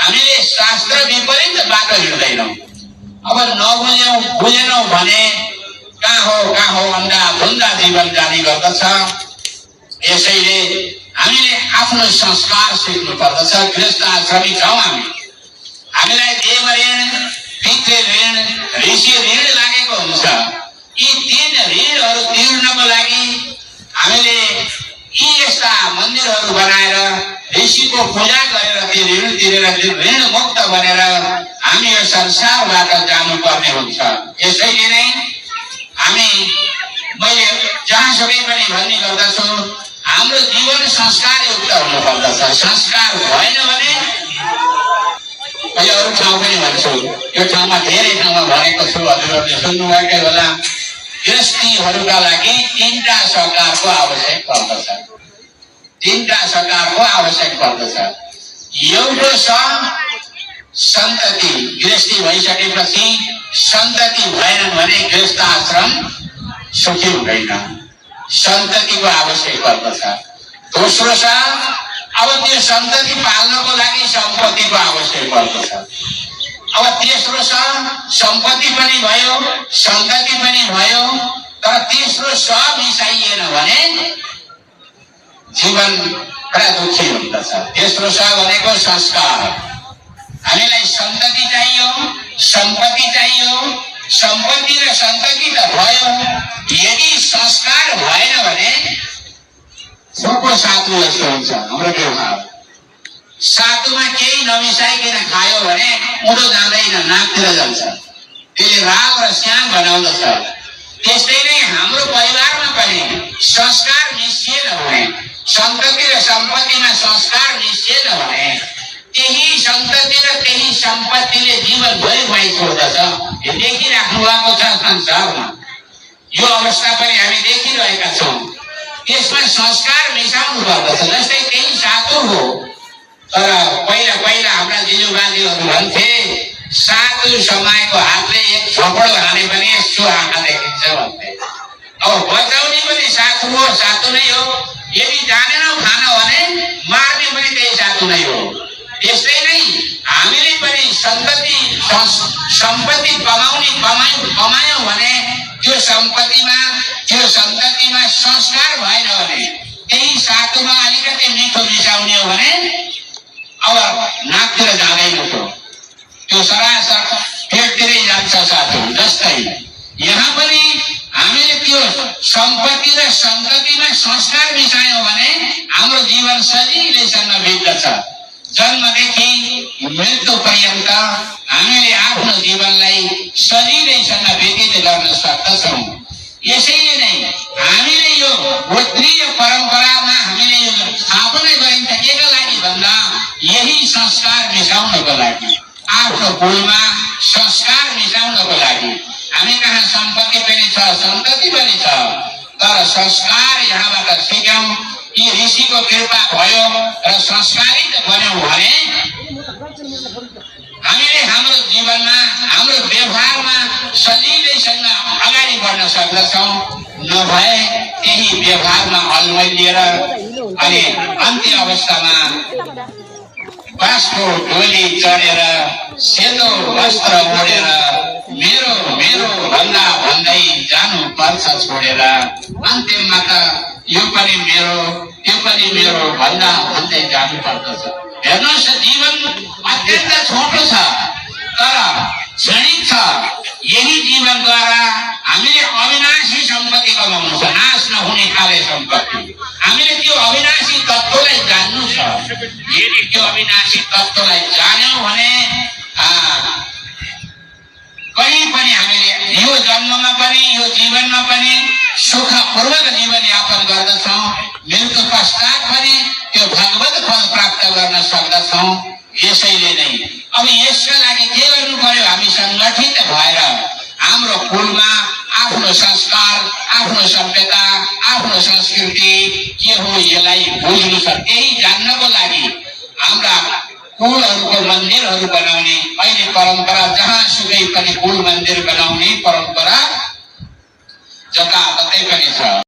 हामीले शास्त्र विपरीत बाटो हिँड्दैनौँ। अब बुझेनौँ भने कहाँ हो अन्डा धुन्दा जीवन जाने गर्दछ। यसैले हामीले आफ्नो संस्कार सिक्नु पर्दछ। गृहस्थ आश्रमी छौँ हामीलाई देव ऋण, पितृ ऋण, ऋषि ऋण लागेको हुन्छ। यी तीन ऋणहरू तिर्नको लागि हामीले यी यस्ता मन्दिरहरू बनाएर ऋषिको पूजा गरेर ती ऋण तिरेर ऋण मुक्त बनेर हामी यो संसारबाट जानुपर्ने हुन्छ। यसैले नै मैले जहाँसुकै पनि भन्ने गर्दछु, हाम्रो जीवन संस्कारयुक्त हुनुपर्दछ। संस्कार भएन भने अरू ठाउँ पनि भन्छु, यो ठाउँमा धेरै ठाउँमा भनेको छु, हजुरहरूले सुन्नुभएकै होला। गृहस्थीहरूका लागि तीनटा सरकारको आवश्यक पर्दछ। तीनटा सरकारको आवश्यक पर्दछ। एउटा छ सन्तति। गृहस्थी भइसकेपछि सन्तति भएन भने गृहस्थ आश्रम सुखी हुँदैन। सन्ततिको आवश्यक पर्दछ। दोस्रो छ अब त्यो सन्तति पाल्नको लागि सम्पत्तिको आवश्यक पर्दछ। अब तेस्रो छ सम्पत्ति पनि भयो, सन्तति पनि भयो, तर तेस्रो सब मिसाइएन भने जीवन बडा दुःखी हुँदछ। तेस्रो छ भनेको संस्कार। हामीलाई सन्तति चाहियो, सम्पत्ति चाहियो। सम्पत्ति र सन्तति त भयो, यदि संस्कार भएन भने सबको सातु जस्तो हुन्छ हाम्रो व्यवहार। सातुमा केही नमिसाइकन खायो भने उँधो जाँदैन, नाकतिर जान्छ। त्यसले राग र श्याम बनाउँदछ। त्यस्तै नै हाम्रो परिवारमा पनि संस्कार मिसिएन भने, सन्तति र सम्पत्तिमा संस्कार मिसिएन भने त्यही सन्तति र त्यही सम्पत्तिले जीवनभरि माइस छोड्दछ। यो देखिराख्नु भएको छ संसारमा। यो अवस्था पनि हामी देखिरहेका छौँ। त्यसमा संस्कार मिसाउनु पर्दछ। जस्तै त्यही सातु हो, तर पहिला हाम्रा जिजुबाजेहरू भन्थे सातु समाएको हातले एक थप्पड हाने पनि यसो आँखा देखिन्छ भन्थे। अब बचाउने पनि सातु हो, सातु नै हो। यदि जानेनौ खान भने मार्ने पनि त्यही सातु नै हो। त्यसै नै हामीले पनि सम्पत्ति कमायौँ भने त्यो सम्पत्तिमा, त्यो सन्ततिमा संस्कार भएन भने, त्यही सातुमा अलिकति मिठो मिसाउने हो भने अब नाकतिर जाँदैन। त्यो सरासर पेटतिरै जान्छ सातु। जस्तै यहाँ पनि हामीले त्यो सम्पत्ति र सन्ततिमा संस्कार मिसायौँ भने हाम्रो जीवन सजिलैसँग बित्दछ। जन्मदेखि मृत्यु पर्यन्त हामीले आफ्नो जीवनलाई सजिलैसँग व्यतीत गर्न सक्दछौँ। यसैले नै हामीले यो गोत्रीय परम्परामा हामीले यो स्थापना गरिन्छ केका लागि भन्दा यही संस्कार मिसाउनको लागि, आफ्नो कुलमा संस्कार मिसाउनको लागि। हामी कहाँ सम्पत्ति पनि छ, सन्तति पनि छ, तर संस्कार यहाँबाट सिक्यौँ। यी ऋषिको कृपा भयो र संस्कारित बन्यौँ भने हामीले हाम्रो जीवनमा, हाम्रो व्यवहारमा सजिलैसँग अगाडि बढ्न सक्दछौँ। नभए त्यही व्यवहारमा अलमलिएर अनि अन्त्य अवस्थामा बाँसको डोली चढेर सेतो वस्त्र ओढेर मेरो मेरो भन्दै जानु पर्छ छोडेर। अन्त्यमा त यो पनि मेरो, त्यो पनि मेरो भन्दै जानु पर्दछ। हेर्नुहोस्, जीवन अत्यन्त छोटो छ तर क्षणिक छ। यही जीवनद्वारा हामीले अविनाशी सम्पत्ति कमाउनु छ, नाश नहुने खाले सम्पत्ति। हामीले त्यो अविनाशी तत्त्वलाई जान्नु छ। यदि त्यो अविनाशी तत्त्वलाई जान्यौँ भने कहीँ पनि हामीले यो जन्ममा पनि, यो जीवनमा पनि सुखपूर्वक जीवन यापन गर्दछौँ। मृत्यु पश्चात पनि त्यो भगवत फल प्राप्त गर्न सक्दछौँ। यसैले नै अब यसका लागि के गर्नु पर्यो? हामी सङ्गठित भएर हाम्रो कुलमा आफ्नो संस्कार, आफ्नो सभ्यता, आफ्नो संस्कृति के हो यसलाई बुझ्नु छ। त्यही जान्नको लागि हाम्रा कुलहरूको मन्दिरहरू बनाउने अहिले परम्परा, जहाँसुकै पनि कुल मन्दिर बनाउने परम्परा जताततै पनि छ।